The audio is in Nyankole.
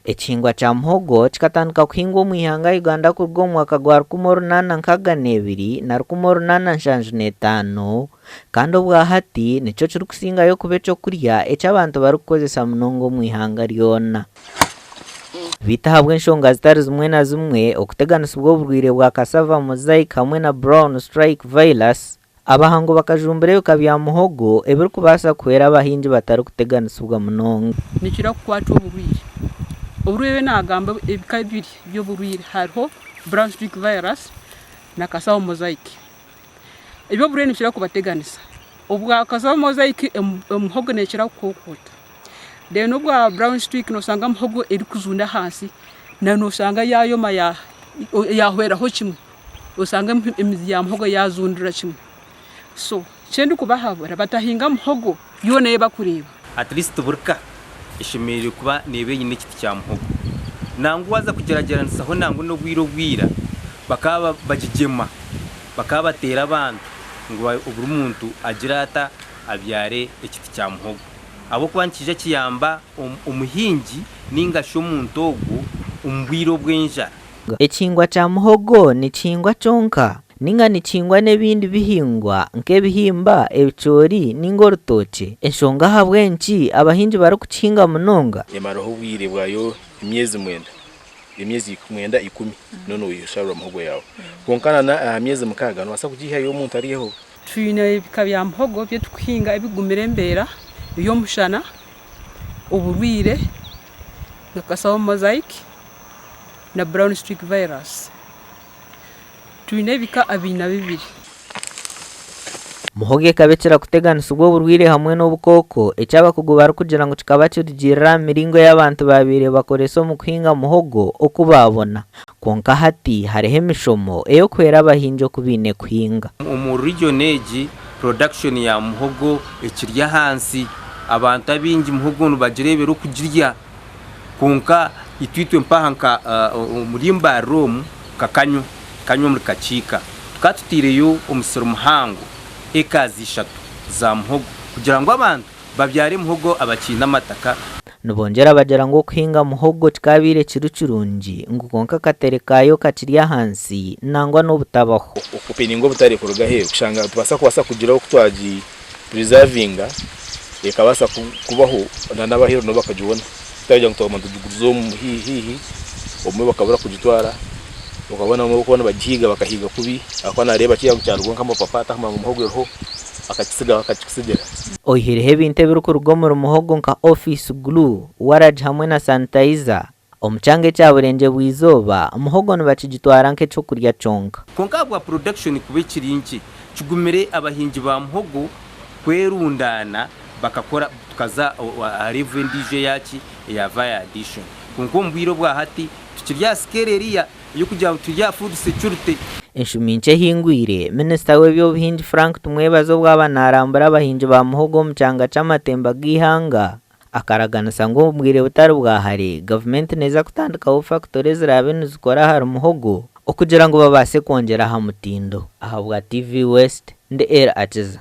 Ekihingwa kya muhogo kikatandika kuhingwa omu ihanga Uganda kuruga omu mwaka gwa 1862 na 1875 kandi obwa hati nikyo kirikusingayo kuba ekyokurya eki abantu barikukozesa munonga omu ihanga ryona. Beitu ahabw'enshonga zitari zimwe na zimwe okuteganisibwa oburwaire bwa Cassava Mosaic hamwe na Brown Strike Virus, abahangu bakajumbura ebika bya muhogo ebirikubaasa kuhwera abahingi batarikuteganisibwa munonga. Nikira kukwatwa oburwaire. Oburwaire nagamba ebika bibiri by'oburwaire hariho Brown Streak Virus na Cassava Mosaic. Eby'oburwaire nibikira kubateganisa. Obwa Cassava Mosaic omuhogo nekira kukukuta. Then obwa Brown Streak noshanga muhogo erikujunda ahansi na noshanga yayoma yahweraho kimwe. Osanga emizi ya muhogo yazundira kimwe. So ekyendikubahabura batahinga muhogo yoona ei bakureeba. At least buri ka eshemereire kuba neeba eine ekiti kya muhogo. Nangwa waaza kugyeragyeranisaho nangwa n'obwire obwa ira, bakaba bagigyema, bakaba bateera abantu ngu buri muntu agire ata abyare ekiti kya muhogo. Ahabw'okuba nikiija kiyamba omuhingi nainga shi omuntu ogwo omu bwire obw'enjara. Ekihingwa kya muhogo nikihingwa kyonka ninga nikihingwa n'ebindi bihingwa nk'ebihimba, ebicoori ninga orutookye? Enshonga ahabw'enki abahingi barikukihinga munonga. Emaraho obwire bwayo emyezi mwenda, emyezi mwenda ikumi noona osharura muhogo yaawe. Kwonka na aha myezi mukaaga nobaasa kugiihayo omuntu aryeho. Twine ebika bya muhogo ebi turikuhinga ebigumire embeera y'omushana, oburwaire nka cassava mosaic na brown streak virus. Twine ebika 22. Muhogo ekaba ekira kuteganisibwa oburwaire hamwe n'obukooko, eki abakugu barikugira ngu kikaba kirugiirira aha miringo ei abantu baabaire bakoresa omu kuhinga muhogo oku baabona. Kwonka hati hariho emishomo ey'okuhwera abahingi oku baine kuhinga. Omu region egi production ya muhogo ekiri ahansi, abantu abaingi muhogo nibagireebera okugirya kwonka itwe itwe mpaha nka omuri Mbarara omu nka Kanywa, Kanywa omuri Kakiika tukaba tutaireyo omusiri muhango acres ishatu za muhogo kugira ngu abantu babyare muhogo abakiine amataka. Nibongyera bagira ngu okuhinga muhogo kikabaire kiri kirungi ngu kwonka akatere kaayo kakiri ahansi nangwa n'obutabaho. Okupeninga obutare kuruga aheeru kushanga nitubaasa kubaasa kugira oku twagi purizavinga ekabaasa kubaho na n'abaheeru nabo bakagibona kutari kugira ngu twaguma nitugiguriza omu haihi obumwe bakabura kugitwara okabona abamwe abarikuba nibagihiiga bakahiiga kubi ahakuba naareeba kiriya ngu kyarugaho nk'amapapa atakumanya ngu muhogo eriho akakitsigaho akakikutsigira. Oihireho ebintu ebirikuruga omuri muhogo nka office glue, waragi hamwe na sanitizer, omu kyanga ekya Burengye-bw'eizooba, muhogo nibakigitwara nk'ekyokurya kyonka. Kwonka ahabwa production kuba ekiri nkye, kigumire abahingi ba muhogo kwerundaana bakakora tukaza aha level endiijo eyaki eya value addition. Kwonka omu bwire obwa hati tukiri aha scale eriya ey'okugira ngu turi aha food security. Enshumi nkye ehingwire, Minisita w'eby'obuhingi Frank Tumwebaze obu aba naarambura abahingi ba muhogo omu kyanga ky'amatemba g'eihanga, akaraganisa ngu omu bwire butari bwa hare, gavumenti neeza kutandikaho fakitore eziraabe nizikora ahari muhogo okugira ngu babaase kwongyera aha mutindo. Ahabwa TV West, ndi El Akiza.